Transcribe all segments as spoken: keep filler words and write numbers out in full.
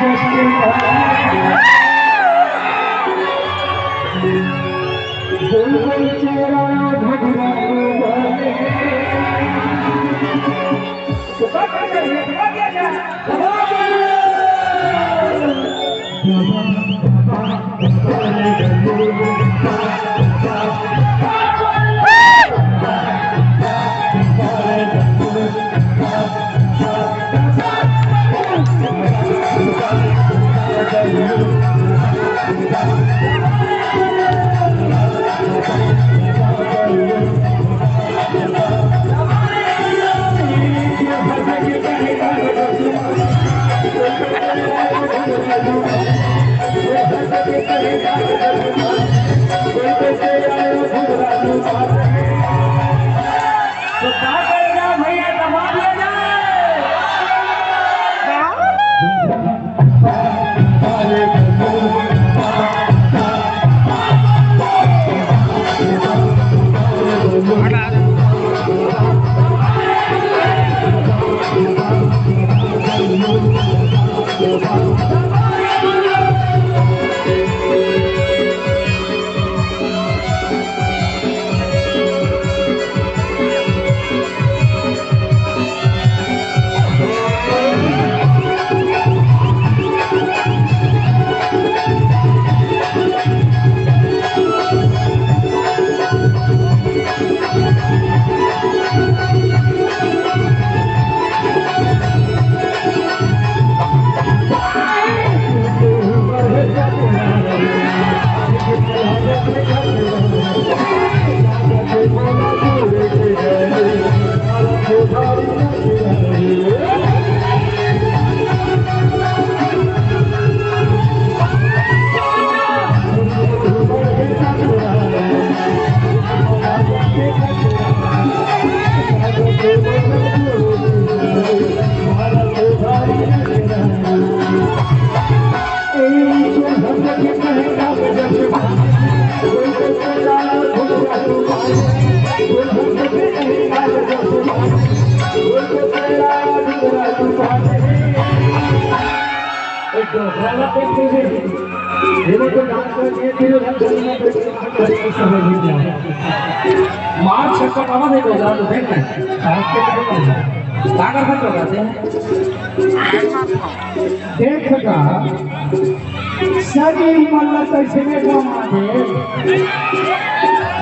तो का करेगा भैया, दबा दिया जाए। मार छटपटावत हे गोजरा तो देख ना। ताकत मत लगाते हैं। देख का, सही उम्र ला तइसने गवा दे।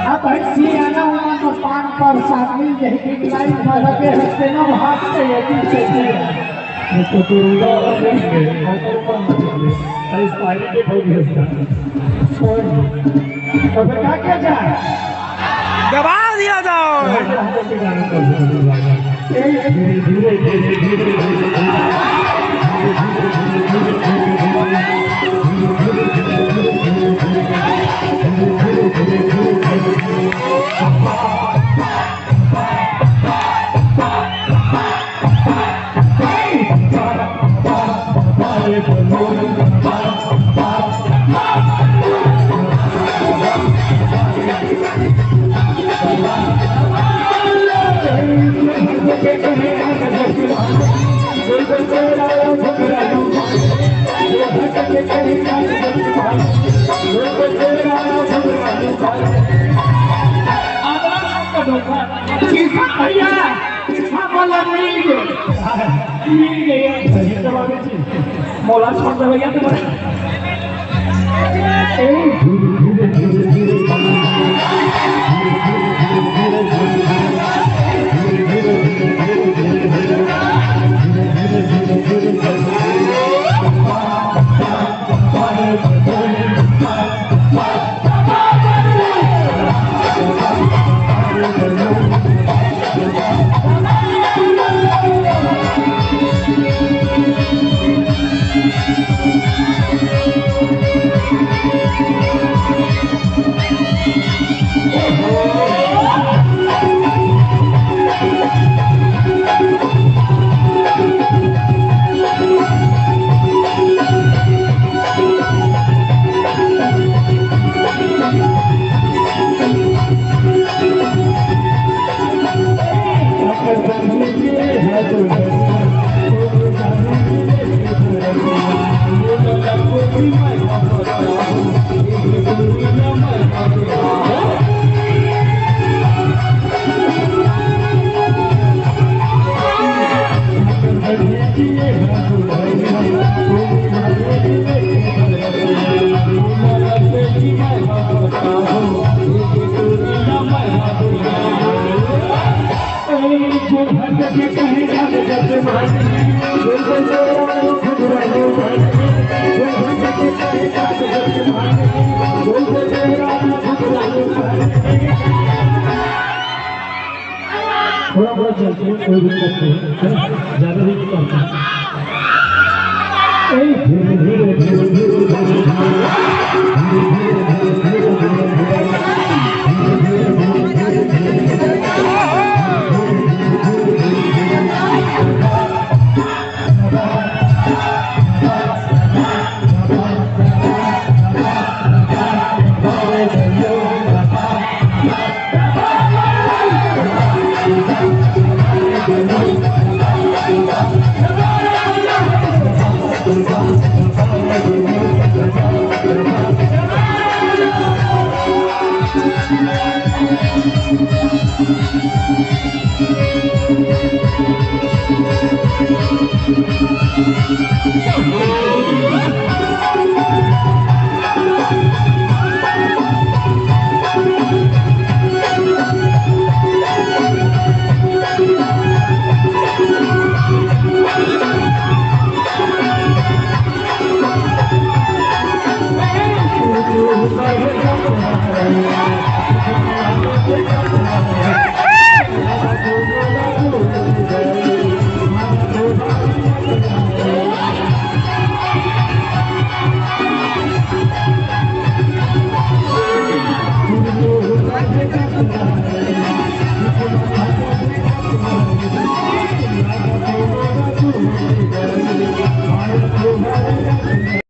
अब भाई सियाना उम्र में पान पर सामने यही दिखलाई भर के हंसते ना भाग से ये पीछे से। तो तू उड़ा नहीं है, और तो कौन है? अरे, सारी के ठोक दिया इसका। कोई नहीं। तो फिर क्या किया जाए? दबा दिया जाओ। भैया, हाँ, बोला, मिल गए। मिल गए, सही जवाब है जी। मोला छोड़ दे भैया, तुम्हारा। थोड़ा बहुत चलते हैं, कोई दिक्कत नहीं है, है ना? ज्यादा भी नहीं करते। ए, धीरे, धीरे, धीरे, धीरे, धीरे, धीरे।